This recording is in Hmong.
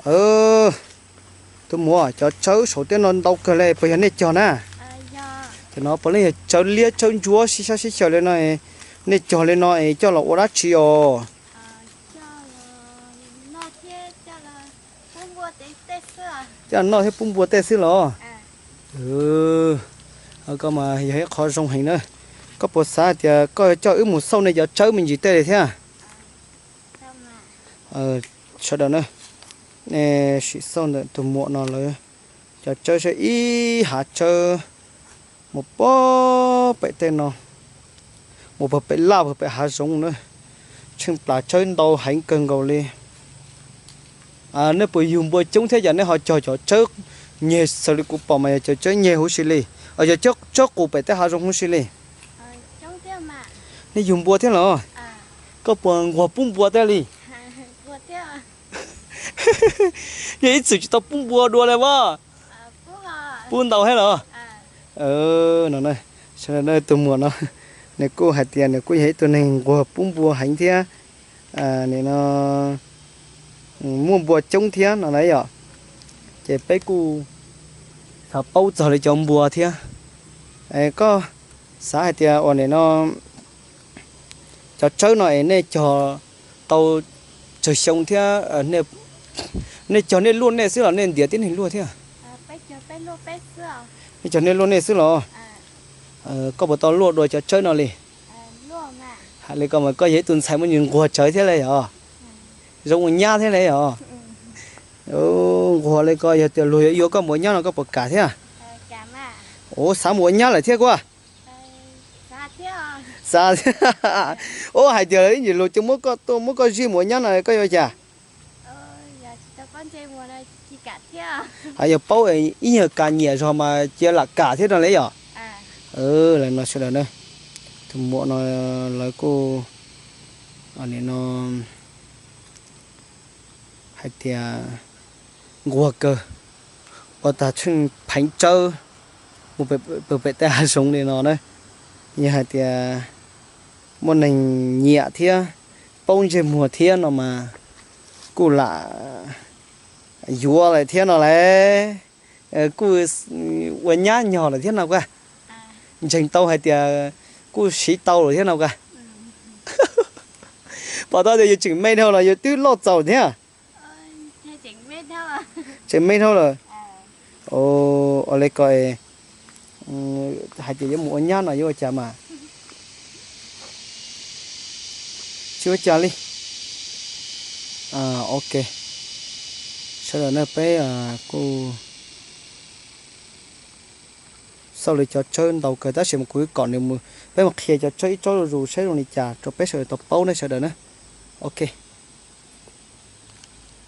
Tus muam, cov tsawb saum tej no ntau kawg li, puas yog nej cog na? Cov no puav leej yog tsawb liab tsawb ntsuab sib sab sib xyaw li no, nej cog li no es coj los ua dab tsi os? Coj noj thiab pub npua tej xwb los? Koj mas yog ib qho zoo heev na. Koj puas xav hais tias koj coj wb mus xauj nej cov tsawb me ntsis tej li thiab? Sawv daws na, nej sim xauj ntawm tus muam no lawv cov tsawb, saib ib hav tsawb mus puag pem tej no, mus puag pem laj puag pem hav zoov na. Tsheej plas tsawb ntau heev kawg nkaus li. Nej puas yug npua coob thiab cas nej ho cog cov tsawb nyeg? Xws li kuv pom mas yog cov tsawb nyeg huv si li, yog tsawb qus pem tej hav zoov huv si li. Nej yug npua thiab los? Koj puas nquag pub npua tej li? Yog ib txwm tsis tau pub npua dua li as? Pub ntau thiab los? Sawv daws, tus muam no nws kuj hais tias nws kuj yog ib tug neeg nquag pub npua heev thiab, nim no muaj npua coob thiab no na yom. Ces peb kuj xav paub txog li cov npua thiab. Koj xav hais tias ua nim no cov tsawb no es nej cog tau tsawg xyoo thiab? Nej cog nej luaj nej xwb los nej ntiav tib neeg luaj thiab? Nej cog nej luaj nej xwb los? Koj puas tau luaj dua cov tsawb no li? Hais li ko mas koj yog ib tug ntxhais muaj nqis nquag tsawv thiab li os? Zoo ua nyab thiab li os? Nquag li ko yog tias luag yuav yuav koj mus ua nyab no koj puas kam thiab? Ua xav mus ua nyab lawm thiab kuj? Xav thiab. Ua hais tias ib ntsis luag coj muab koj tuaj muab koj zij mus ua nyab no koj yuav cas? Yog paub ib nyuag kas nyiam zog mas cia lam kam thiab no li yom? Lawv no sawv daws na, tus muam no lawv kuj nim no hais tias nquag kawg, ua tag tsheej pheev tsawb mus pem tej hav zoov li no na. Yog hais tias muaj neeg nyiam thiab paub ntsej muag thiab no mas kuj lam yuav lawm thiab no lauj. Kuj ua nyab nyog lawm thiab no koj. Ntseeg tau hais tias kuj siv tau lawm thiab no koj. Pom tau tias yus tseem me dhau los yus twb loj txaus thiab. Tseem me dhau lawm. Ua li ko hais tias yuav mus ua nyab no yuav ua cas mas tsis ua cas li. Ok, sawv daws na, peb kuj xauj li cov tsawb ntau kawg tab sis mas kuv kom nws mus, peb mus qhia cov tsawb ib tsob zuj zus saib zoo li cas rau peb sawv daws tau paub ne sawv daws na. Ok.